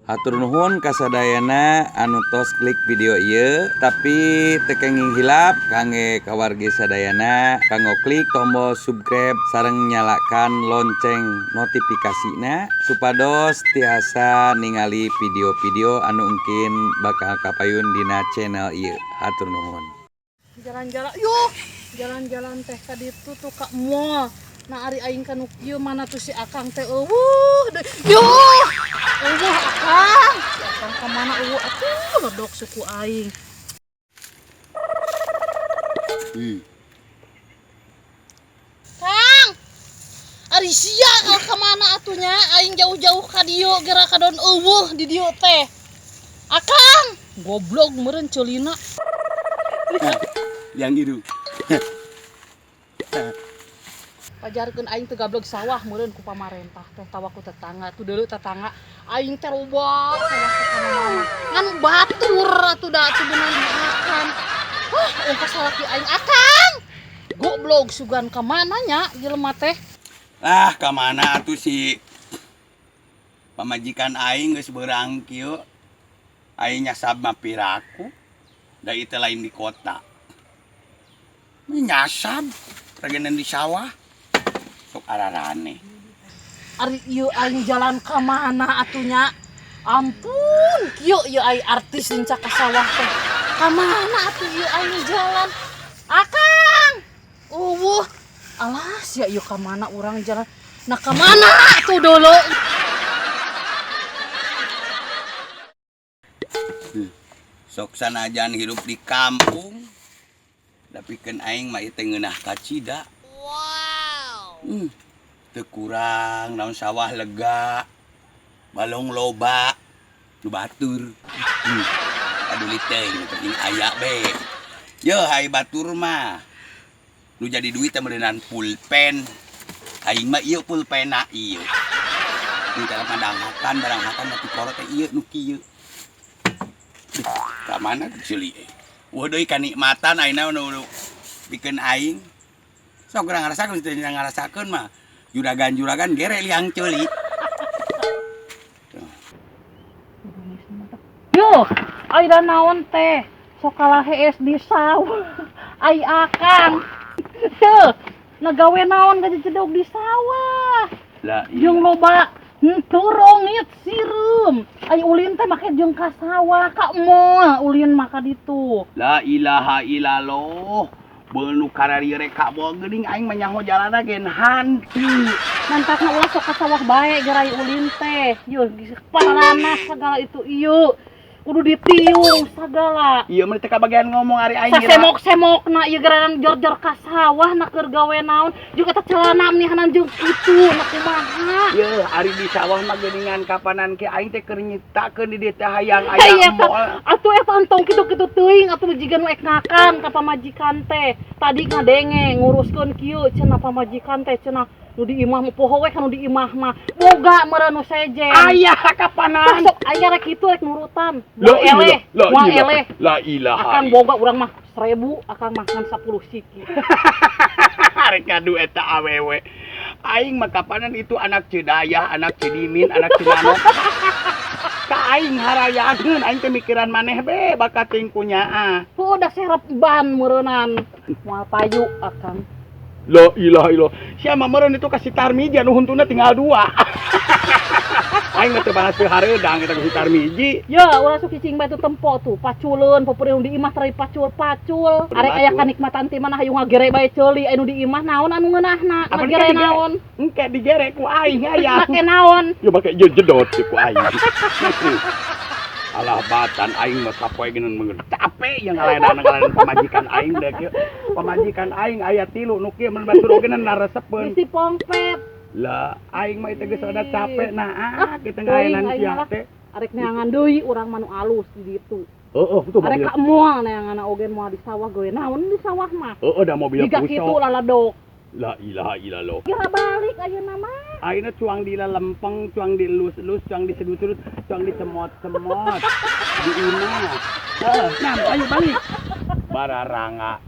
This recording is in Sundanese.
Hatur nuhun kasadayana anu tos klik video ieu, tapi teu kenging hilap kangge kawargi sadayana kanggo klik tombol subscribe sareng nyalakan lonceng notifikasina supados tiasa ningali video-video anu engkin bakal kapayun dina channel ieu. Hatur nuhun. Jalan-jalan yuk, jalan-jalan teh ka ditu tuh ka mall. Nah, ari aing ka nu kieu, mana tuh si Akang teh? Euweuh deui. Yuh, euweuh Akang. Si Akang ka mana? Euweuh atuh, ledok suku aing. Kang, ari sia ka mana atuh nya? Aing jauh-jauh ka dieu geura kadon euweuh di dieu teh. Akang goblok meureun ceulina. Yang itu. Pajarkeun aing teu gableg sawah meureun ku pamarentah teh tawa ku tetangga tuh. Deuleu tetangga aing teh loba sawah teh kana mana ngan batur atuh, da atuh beunang dihakan. Hah, ongkos salaki aing. Akang goblok sugan ka mana nya jelema teh? Ah, ka mana atuh si pamajikan aing geus beurang kieu. Aing nyasab mah piraku. Da ieu teh lain di kota. Ini nyasab regenan di sawah. Sok ararane. Ari ieu aing jalan ka mana atuh nya? Ampun, kieu ieu aing artis lincak ka sawah teh. Ka mana atuh ieu aing jalan? Akang, euweuh. Alah, sia ieu ka mana urang jalan? Nah, ka mana atuh dulu? Sok sanajan hirup di kampung. Tapi keun aing mah ieu teh ngeunah kacida. Wow. Teu kurang naon, sawah lega. Balong loba. Nu batur. Aduh, teuing nu penting aya be. Yo hai batur mah. Nu jadi duit teh meureunan pulpen. Aing mah ieu pulpena ieu. Nu cara madanghakan baranghakan tapi kolot teh ieu nu kieu. Duh, ka mana ceuli eh. Wah deui kanikmatan ayeuna nu pikeun aing. Sok urang ngarasakeun teu ngarasakeun mah. Juragan-juragan gere liang ceuli. Yo, ai da naon teh? Sok kalah hees di sawah. Ai Akang. Heuh, nagawe naon gajejedog di sawah? Lah, Jeung loba henteu rongit sireum. Ai ulin teh make jeung ka sawah, ka mall ulin mah ka ditu. La ilaha illallah. Beunu kararieu rek ka mall geuning aing mah nyaho jalanna gen hantu. Mantakna ulah sok ka sawah bae gerai ulin teh. Yeuh, paranas segala itu ieu. Kudu ditiung segala. Ieu mah teu kabagian ngomong ari aing. Sasemok-semokna ieu geran jor-jor ka sawah, na keur gawe naon? Jeung eta celana menihanan jeung kitu, na kumaha? Yeuh, ari di sawah mah geuningan kapanan ke aing teh keur nyiptakeun di dieu teh hayang Aya aya mall. Atuh eta entong kitu-kitu teuing atuh, jiga nu ek ngakan ka pamajikan teh. Tadi ngadenge nguruskeun kieu cenah pamajikan teh, cenah nu di imah mah poho we, ka nu di imah mah boga meureun nu sejen. Aya kapanan. Sok aya rek kitu rek nurutan. Moal eleh, moal eleh. La ilaha. Akang boga urang mah 1000, akang mah ngan 10 siki. Rek ngadu eta awewe. Aing mah kapanan itu anak Cedayah, anak Cedimin, anak Cenano. Ka aing harayangeun, aing teh mikiran maneh be bakat ting kunyaa. Tuh udah serep ban meureunnan. Moal payu akang. La ilaha illallah. Sia mah meureun itu kasih Tarmiji anu huntuna tinggal dua. Aing mah teu bahas teu hareudang eta ka si Tarmiji. Ya, ulah sok cicing bae tuh tempo tuh, paculeun pepeureuh di imah teh pacul-pacul. Arek aya kanikmatan ti mana hayu ngagere bae ceuli, anu di imah naon anu ngeunahna? Apa Ngagere digere? naon? Engke digere ku aing aya. Make naon? Ya make jedot ku aing. Alah batan aing mah sapoe geunan meureun capek yang ngalaenan pamajikan aing deh kieu. Pamajikan aing aya tilu nu kieu mun batur oge naresepeun. Bisi pongpet. Lah aing mah itu geus rada capek nah ah kita Teuing ngalaenan aing sia malah. Teh. Arek neangan deui urang mah nu alus di ditu. Heeh, itu Arek mobil. ka moal neangan oge moal di sawah, gawe naon di sawah mah? Heeh, da mobil Jiga kitu puso. laladok. La ilaha illallah. Kira balik ayeuna mah. Ayeuna cuang di lempeng, cuang di elus-elus, cuang di sedut-sedut, cuang di cemot-cemot. Di imah. Heeh, nah, ayo balik. Bararanga.